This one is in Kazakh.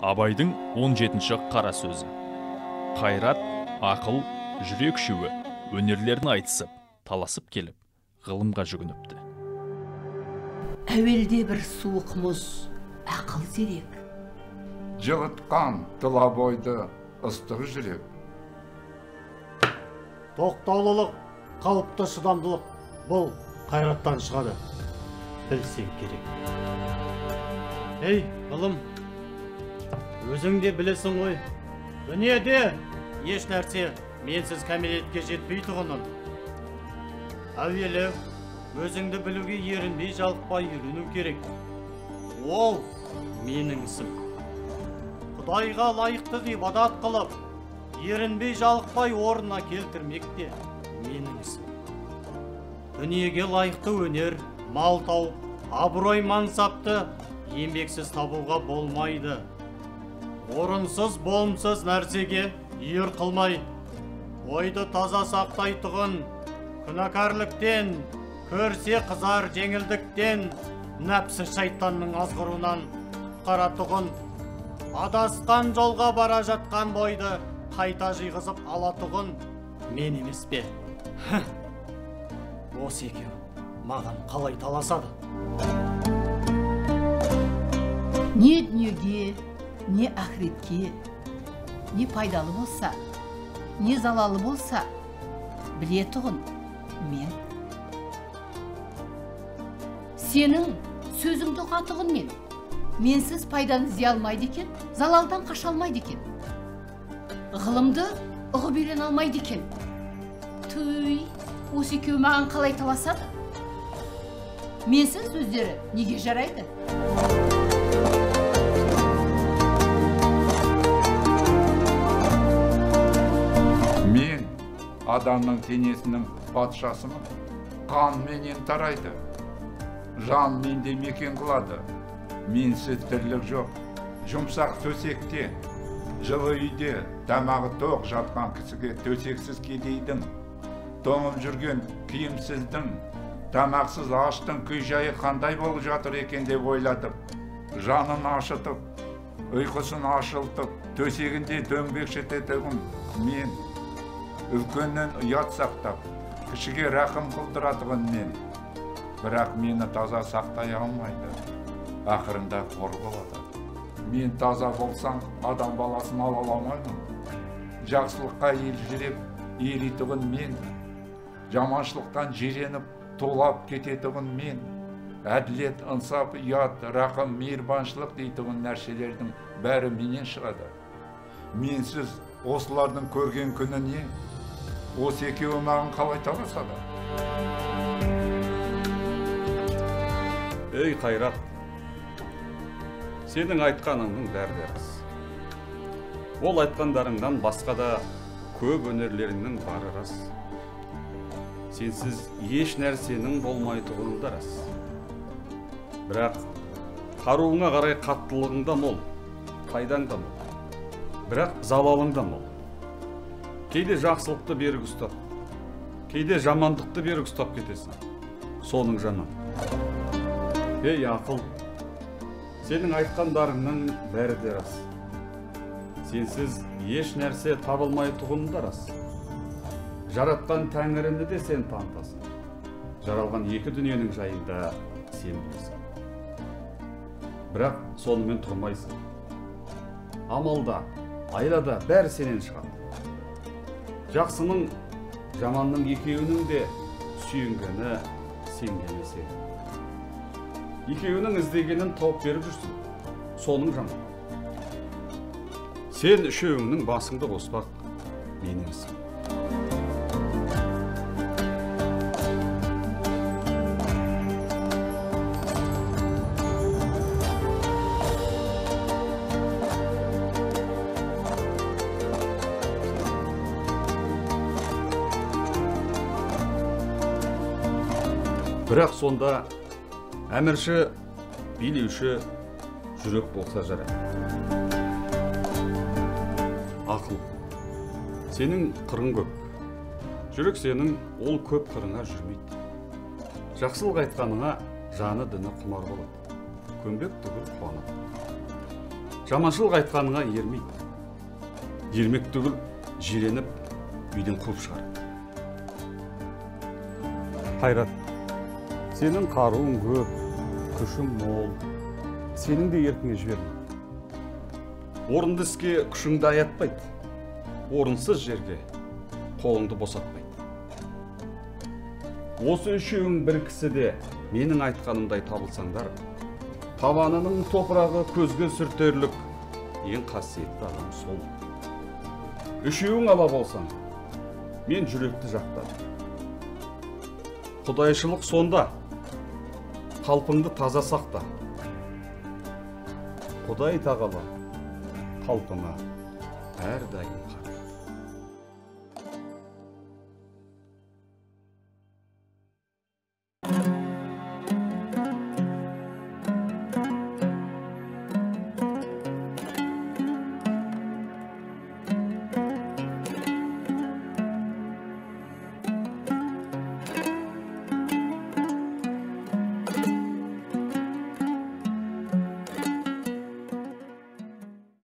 Абайдың 17-ші қара сөзі. Қайрат, ақыл, жүрек үшеуі өнерлерін айтысып, таласып келіп, ғылымға жүгініпті. Әуелде бір суық мұз, ақыл зерек. Жылытқан тұла бойды ыстық жүрек. Тоқтаулылық, қалыпты шыдамдылық бұл қайраттан шығады. Білсең керек. Ей, ғылым, өзің де білесің ғой. Дүниеде еш нәрсе менсіз кәмелетке жетпейтұғынын. Әуелі өзіңді білуге ерінбей жалықпай үйрену керек. Ол менің ісім. Құдайға лайықты ғибадат қылып, ерінбей жалықпай орнына келтірмек те менің ісім. Дүниеге лайықты өнер, мал тауып, абырой мансапты еңбексіз табуға болмайды. Орынсыз, болымсыз нәрсеге үйір қылмай, ойды таза сақтайтұғын, күнәкарліктен, көрсе қызар жеңілдіктен, нәпсі шайтанның азғыруынан құтқаратұғын, адасқан жолға бара жатқан бойды қайта жиғызып алатұғын мен емес пе? Осы екеуі маған қалай таласады? Не дүниеге, не ақыретке, не пайдалы болса, не залалы болса, білетұғын мен. Сенің сөзіңді ұғатұғын мен. Менсіз пайданы іздей алмайды екен, залалдан қаша алмайды екен. Ғылымды ұғып үйрене алмайды екен. Түй, осы екеуі маған қалай таласады? Менсіз өздері неге жарайды? Мен адамның денесінің патшасымын. Қан менен тарайды. Жан менде мекен қылады. Менсіз тірлік жоқ. Жұмсақ төсекте, жылы үйде тамағы тоқ жатқан кісіге төсексіз кедейдің, тоңып жүрген киімсіздің, тамақсыз аштың күй жайы қандай болып жатыр екен деп ойлатып, жанын ашытып, ұйқысын ашылтып, төсегінде дөңбекшітетұғын мен. Үлкеннен ұят сақтап, кішіге рақым қылдыратұғын мен. Бірақ мені таза сақтай алмайды. Ақырында қор болады. Мен таза болсам, адам баласын ала алмаймын. Жақсылыққа елжіреп, еритұғын мен. Жаманшылықтан жиреніп, толап кететұғын мен. Әділет, ынсап, ұят, рақым, мейірбаншылық дейтұғын нәрселердің бәрі менен шығады. Менсіз осылардың көрген күні не? Осы екеуі маған қалай таласады? Ей, Қайрат, сенің айтқаныңның бәрі де рас. Ол айтқандарыңнан басқа да көп өнерлеріңнің бары рас. Сенсіз еш нәрсенің болмайтұғыны да рас. Бірақ қаруыңа қарай қаттылығың да мол, пайдаң да мол. Бірақ залалың да мол. Кейде жақсылықты берік ұстап, кейде жамандықты берік ұстап кетесің. Соның жаман. Ей, ақыл, сенің айтқандарыңның бәрі де рас. Сенсіз еш нәрсе табылмайтұғыны да рас. Жаратқан тәңіріні де сен танытасың. Жаралған екі дүниенің жайында сен білесің. Бірақ сонымен тұрмайсың. Амалда, айлада бәрі сенен шығады. Жақсының, жаманның екеуінің де сүйенгені, сенгені сен. Екеуінің іздегенін тауып беріп жүрсің. Соның жаман. Сен үшеуіңнің басыңды қоспақ менің ісім. Бірақ сонда әмірші, билеуші жүрек болса жарайды. Ақыл, сенің қырың көп. Жүрек сенің ол көп қырыңа жүрмейді. Жақсылық айтқаныңа жаны діні құмар болады. Көнбек түгіл қуанады. Жаманшылық айтқаныңа ермейді. Ермек түгіл, жиреніп, үйден қуып шығарады. Қайрат, сенің қаруың көп, күшің мол. Сенің де еркіңе жібермейді. Орынды іске күшіңді аятпайды. Орынсыз жерге қолыңды босатпайды. Осы үшеуің бір кісіде менің айтқанымдай табылсаңдар, табанының топырағы көзге сүртерлік ең қасиетті адам сол. Үшеуің ала болсаң, мен жүректі жақтадым. Құдайшылық сонда, қалпыңды таза сақта. Құдай тағала қалпыңа әрдайым қара.